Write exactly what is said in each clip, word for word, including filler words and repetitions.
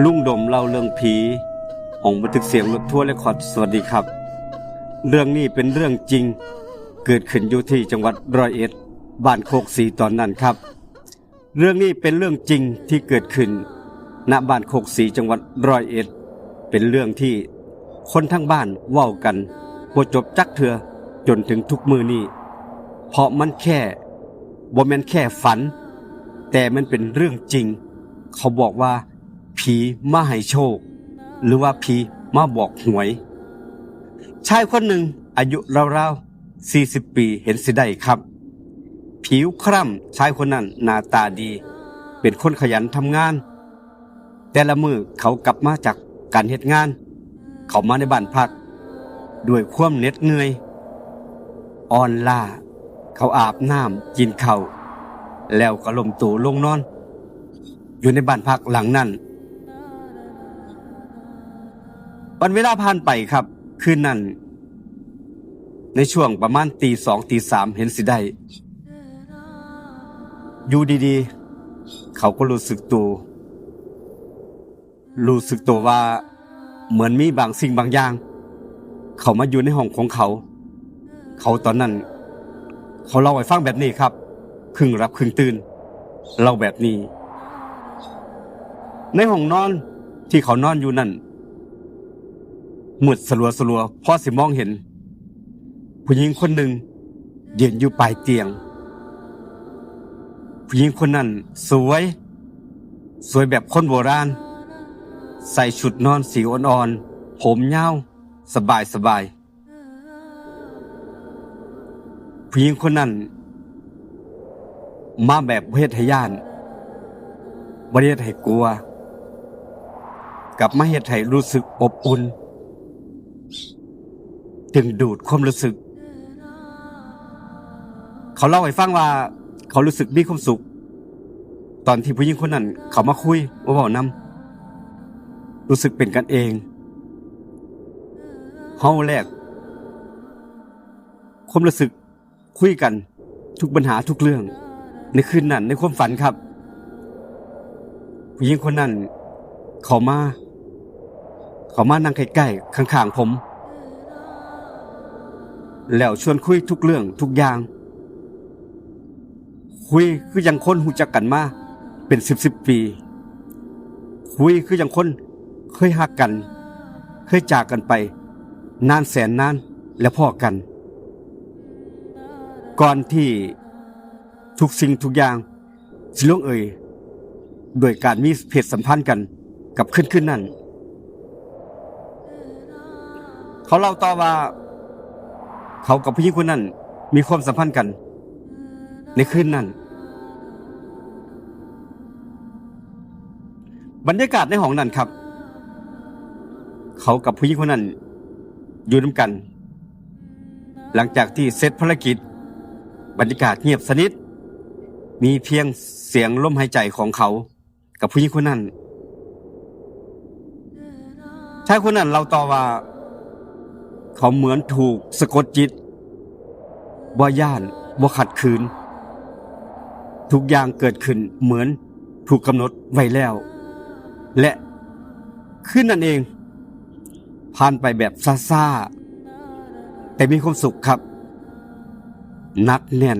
ลุงดมเล่าเรื่องผี ห้องบันทึกเสียงรถทัวร์เรคคอร์ด สวัสดีครับ เรื่องนี้เป็นเรื่องจริง เกิดขึ้นอยู่ที่จังหวัดร้อยเอ็ด บ้านโคกศรีตอนนั้นครับ เรื่องนี้เป็นเรื่องจริงที่เกิดขึ้น ณ บ้านโคกศรี จังหวัดร้อยเอ็ด เป็นเรื่องที่คนทั้งบ้านเว้ากันบ่จบจักเทื่อจนถึงทุกมื้อนี้ เพราะมันแค่ บ่แม่นแค่ฝัน แต่มันเป็นเรื่องจริง เขาบอกว่าผีมาให้โชค หรือว่าผีมาบอกหวย ชายคนหนึ่งอายุราวๆ สี่สิบ ปีเห็นสิได้ครับ ผิวคล้ำ ชายคนนั้นหน้าตาดี เป็นคนขยันทำงาน แต่ละมื้อเขากลับมาจากการเฮ็ดงาน เขามาในบ้านพัก ด้วยความเหน็ดเหนื่อย อ่อนล้า เขาอาบน้ำ กินข้าว แล้วก็ล้มตัวลงนอน อยู่ในบ้านพักหลังนั้น วันเวลาผ่านไปครับ คืนนั้น ในช่วงประมาณตีสอง ตีสาม เห็นสิได้ อยู่ดีๆ เขาก็รู้สึกตัว รู้สึกตัวว่าเหมือนมีบางสิ่งบางอย่าง เข้ามาอยู่ในห้องของเขา เขาตอนนั้น เขาเล่าให้ฟังแบบนี้ครับ ครึ่งหลับครึ่งตื่น เล่าแบบนี้ ในห้องนอนที่เขานอนอยู่นั่น มืดสลัวสลัว พอสิมองเห็น ผู้หญิงคนหนึ่งยืนอยู่ปลายเตียง ผู้หญิงคนนั้นสวย สวยแบบคนโบราณ ใส่ชุดนอนสีอ่อนๆ ผมยาว สบายสบาย ผู้หญิงคนนั้น มาแบบบ่เฮ็ดให้ย้าน บ่ได้เฮ็ดให้กลัว กลับมาเฮ็ดให้รู้สึกอบอุ่น ดึงดูดความรู้สึก เขาเล่าให้ฟังว่าเขารู้สึกมีความสุข ตอนที่ผู้หญิงคนนั้นเข้ามาคุย มาเว้านำ รู้สึกเป็นกันเอง เฮาแลกความรู้สึก คุยกันทุกปัญหาทุกเรื่อง ในคืนนั้นในความฝันครับ ผู้หญิงคนนั้นเข้ามา เข้ามานั่งใกล้ๆ ข้างๆ ผม แล้วชวนคุยทุกเรื่องทุกอย่าง คุยคือจั่งคนรู้จักกันมาเป็นสิบสิบปี คุยคือจั่งคนเคยฮักกัน เคยจากกันไป นานแสนนาน และพ้อกัน ก่อนที่ทุกสิ่งทุกอย่างสิลงเอยโดยการมีเพศสัมพันธ์กันกับคืนคืนนั้น เขาเล่าต่อว่า เขากับผู้หญิงคนนั้นมีความสัมพันธ์กันในคืนนั้น บรรยากาศในห้องนั้นครับ เขากับผู้หญิงคนนั้นอยู่นำกัน หลังจากที่เสร็จภารกิจ บรรยากาศเงียบสนิท มีเพียงเสียงลมหายใจของเขากับผู้หญิงคนนั้น ชายคนนั้นเล่าต่อว่า เขาเหมือนถูกสะกดจิต บ่ย้าน บ่ขัดขืน ทุกอย่างเกิดขึ้นเหมือนถูกกำหนดไว้แล้ว และคืนนั้นเอง ผ่านไปแบบช้าๆ แต่มีความสุขครับ หนักแน่น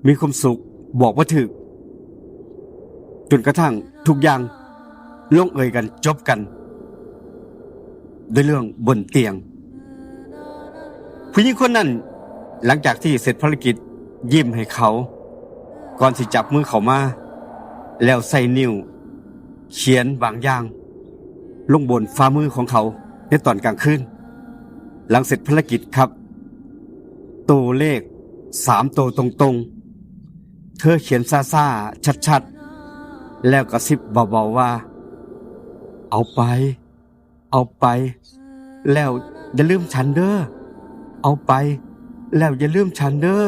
มีความสุขบอกบ่ถูก จนกระทั่งทุกอย่างลงเอยกันจบกัน ด้วยเรื่องบนเตียง ผู้หญิงคนนั้น หลังจากที่เสร็จภารกิจ ยิ้มให้เขา ก่อนสิจับมือเขามา แล้วใส่นิ้ว เขียนบางอย่าง ลงบนฝ่ามือของเขาในตอนกลางคืน หลังเสร็จภารกิจครับ ตัวเลขสามตัวตรงๆ เธอเขียนช้าๆ ชัดๆ แล้วกระซิบเบาๆ ว่า เอาไป เอาไป แล้วอย่าลืมฉันเด้อ เอาไป แล้วอย่าลืมฉันเด้อ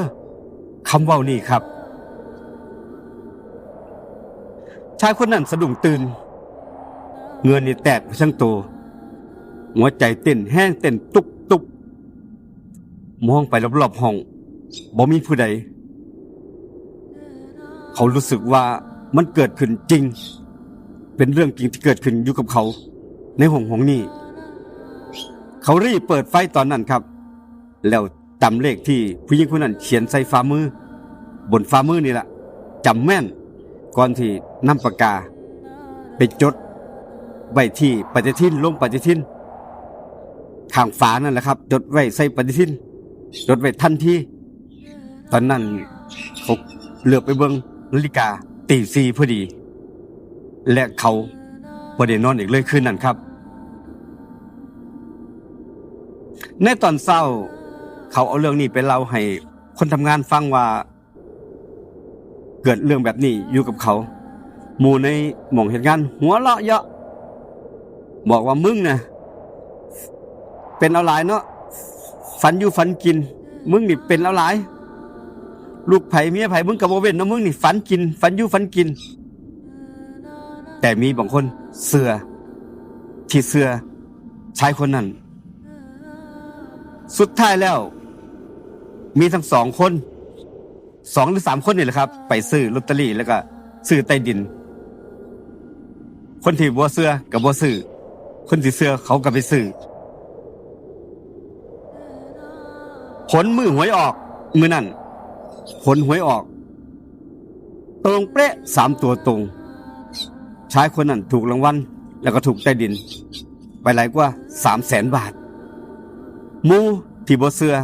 คำเว้านี่ครับ ชายคนนั้นสะดุ้งตื่น เหงื่อนี่แตกไปทั้งตัว หัวใจเต้นแฮง เต้นตุบๆ มองไปรอบๆ ห้อง บ่มีผู้ใด เขารู้สึกว่ามันเกิดขึ้นจริง เป็นเรื่องจริงที่เกิดขึ้นอยู่กับเขาในห้องห้องนี้ เขารีบเปิดไฟตอนนั้นครับ แล้วจำเลขที่ผู้หญิงคนนั้นเขียนใส่ฝ่ามือ บนฝ่ามือนี่แหละ จำแม่น ก่อนที่นำปากกาไปจดไว้ที่ปฏิทิน ลงปฏิทิน ข้างฝานั่นแหละครับ จดไว้ใส่ปฏิทิน จดไว้ทันที ตอนนั้นเขาเหลือบไปเบิ่งนาฬิกาตีสี่พอดี และเขาบ่ได้นอนอีกเลยคืนนั้นครับ ในตอนเช้า เขาเอาเรื่องนี้ไปเล่าให้คนทำงานฟังว่า เกิดเรื่องแบบนี้อยู่กับเขา หมู่ในหม่องเฮ็ดงานหัวเราะเยาะ บอกว่ามึงนะเป็นเอาหลายเนาะ ฝันอยู่ฝันกิน มึงนี่เป็นเอาหลาย ลูกไผเมียไผมึงก็บ่เว้นเนาะ มึงนี่ฝันกิน ฝันอยู่ฝันกิน แต่มีบางคนเชื่อ ที่เชื่อชายคนนั้น สุดท้ายแล้ว มีทั้งสองคน สองหรือสามคนนี่แหละครับ ไปซื้อลอตเตอรี่แล้วก็ซื้อใต้ดิน คนที่บ่เชื่อก็บ่ซื้อ คนที่เชื่อเขาก็ไปซื้อ ผลมื้อหวยออก มื้อนั้น ผลหวยออก ตรงเป๊ะ สามตัวตรง ชายคนนั้นถูกรางวัล แล้วก็ถูกใต้ดิน ไปหลายกว่าสามแสนบาท หมู่ที่บ่เชื่อ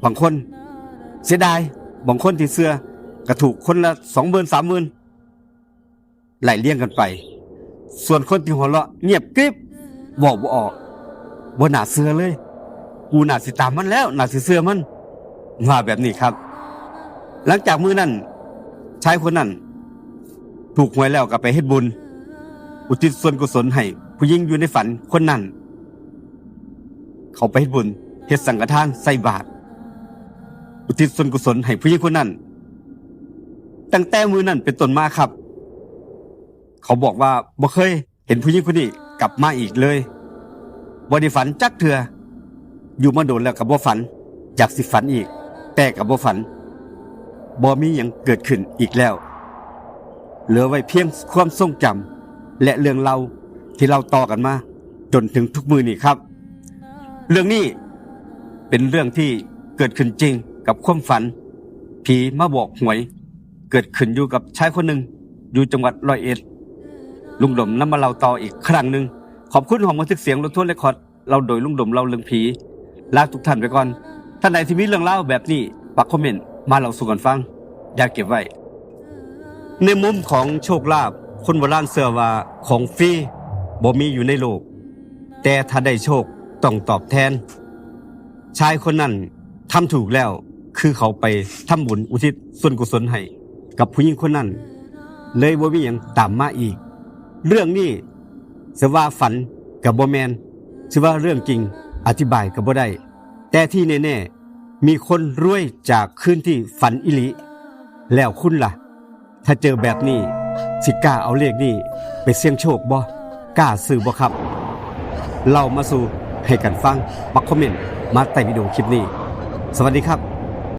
บางคนเสียดาย บางคนที่เชื่อ ก็ถูกคนละสองหมื่น สามหมื่น ไล่เรียงกันไป ส่วนคนที่หัวเราะเงียบกริบ เว้าบ่ออก บ่น่าเชื่อเลย กูน่าสิตามมันแล้ว น่าสิเชื่อมัน ว่าแบบนี้ครับ หลังจากมื้อนั้น ชายคนนั้น ถูกหวยแล้วก็ไปเฮ็ดบุญ อุทิศส่วนกุศลให้ผู้หญิงอยู่ในฝันคนนั้น เขาไปเฮ็ดบุญ เฮ็ดสังฆทาน ใส่บาตร อุทิศส่วนกุศลให้ผู้หญิงคนนั้น ตั้งแต่มื้อนั้นเป็นต้นมาครับ เขาบอกว่าบ่เคยเห็นผู้หญิงคนนี้กลับมาอีกเลย บ่ได้ฝันจักเทื่อ อยู่มาโดนแล้วก็บ่ฝัน อยากสิฝันอีก แต่ก็บ่ฝัน บ่มีหยังเกิดขึ้นอีกแล้ว เหลือไว้เพียงความทรงจำและเรื่องเล่าที่เล่าต่อกันมา จนถึงทุกมื้อนี้ครับ เรื่องนี้เป็นเรื่องที่เกิดขึ้นจริงกับความฝัน ผีมาบอกหวย เกิดขึ้นอยู่กับชายคนหนึ่ง อยู่จังหวัดร้อยเอ็ด ลุงดมนำมาเล่าต่ออีกครั้งหนึ่ง ขอบคุณห้องบันทึกเสียงรถทัวร์เรคคอร์ด เล่าโดยลุงดมเล่าเรื่องผี ลาทุกท่านไปก่อน ท่านใดที่มีเรื่องเล่าแบบนี้ ฝากคอมเมนต์มาเล่าสู่กันฟัง อย่าเก็บไว้ ในมุมของโชคลาภ คนโบราณเชื่อว่าของฟรีบ่มีอยู่ในโลก แต่ถ้าได้โชคต้องตอบแทน ชายคนนั้นทำถูกแล้ว คือเขาไปทำบุญอุทิศส่วนกุศลให้กับผู้หญิงคนนั้น เลยบ่มีหยังตามมาอีก เรื่องนี้สิว่าฝันก็บ่แม่น สิว่าเรื่องจริงอธิบายก็บ่ได้ แต่ที่แน่ๆ มีคนรวยจากคืนที่ฝันอีหลี แล้วคุณล่ะ ถ้าเจอแบบนี้ สิกล้าเอาเลขนี้ไปเสี่ยงโชคบ่ กล้าซื้อบ่ครับ เล่ามาสู่ให้กันฟัง ปักคอมเมนต์มาใต้วิดีโอคลิปนี้ สวัสดีครับ